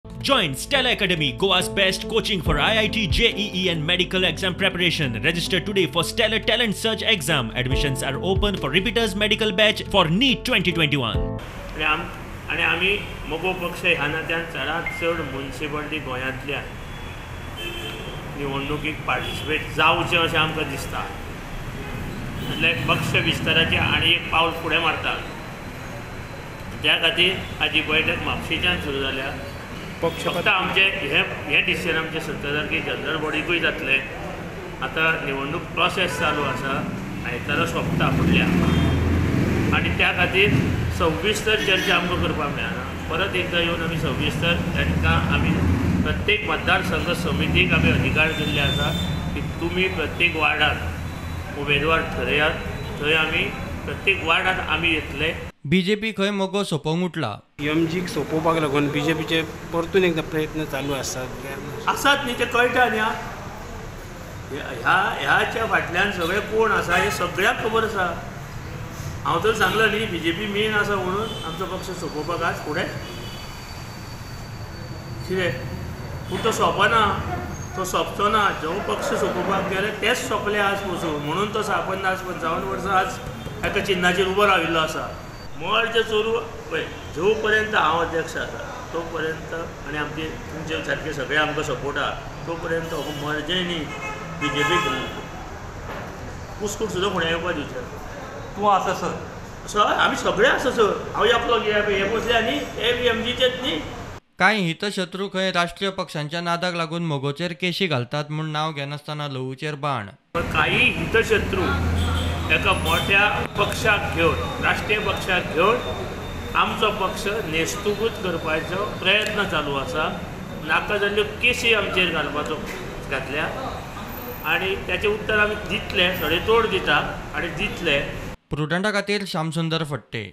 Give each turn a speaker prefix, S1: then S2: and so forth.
S1: Join Stella Academy, Goa's best coaching for IIT, JEE and medical exam preparation. Register today for Stellar Talent Search exam. Admissions are open for repeaters medical batch for NEET 2021.
S2: आनी आमी मगो पक्ष ह्या नात्यान चडांत चड municipality गोंयांतल्या निवडणुकीक participate जावचें अशें आमकां दिसता. म्हटल्यार पक्ष विस्ताराचें आनी एक पावल फुडें मारता. त्या खातीर आजी बैठक म्हापशेंच्यान सुरू जाल्या. फक्त आमचे हे डिसिजन आमचे 17 तारखेक जनरल बॉडीकूय जातलें. आतां निवडणूक प्रोसेस चालू आसा, आयतारा सोंपता फुडल्या, आनी त्या खातीर सविस्तर चर्चा आमकां करपाक मेळना. परत एकदां येवन आमी सविस्तर तांकां आमी प्रत्येक मतदारसंघ समितीक आमी अधिकार दिल्ले आसा की तुमी प्रत्येक वार्डांत उमेदवार ठरयात, थंय आमी प्रत्येक वार्डांत आमी येतले.
S3: बीजेपी खंय मगो सोंपोवंक उठला.
S4: एमजीक सोंपोवपाक लागून बीजेपीचे परतून एकदां प्रयत्न चालू आसात
S2: आसात न्ही, ते कळटा न्ही. ह्या ह्याच्या फाटल्यान सगळे कोण आसा हें सगळ्याक खबर आसा. हांव तर सांगलां न्ही, बीजेपी मेन आसा म्हणून आमचो पक्ष सोंपोवपाक आज फुडें कितें, पूण तो सोंपना, तो सोंपचो ना. जो पक्ष सोंपोवपाक गेले तेच सोंपले आज पसून, म्हणून तो 50 वर्सां आज एका चिन्नाचेर उबो राविल्लो आसा. मर्ज चोरू पळय, जो पर्यंत हांव अध्यक्ष आसा तो पर्यंत आनी आमचे तुमचे सारके सगळे आमकां सपोर्ट आहा तो पर्यंत हो मर्जय न्ही बीजेपीक कुसकूट सुद्दां फुडें येवपा दिवचें.
S5: तूं आसा सर?
S2: सर आमी सगळे आसा सर. हांव एकलो कित्याक हे बसले आनी हे बी एमजीचेच न्ही.
S3: कांय हितशत्रू खंय राष्ट्रीय पक्षांच्या नादाक लागून मगोचेर केशी घालतात म्हूण नांव घेनासतना लहवूचेर बाण.
S2: काही हितशत्रू एका मोठ्या पक्षाक घेवन, राष्ट्रीय पक्षाक घेवन आमचो पक्ष नेस्तुकूत करपाचो प्रयत्न चालू आसा. नाका जाल्ल्यो केशी आमचेर घालपाचो घातल्या आनी ताचें उत्तर आमी दितले, सडेतोड दिता आनी दितले.
S3: प्रुडंटा खातीर श्यामसुंदर फट्टे.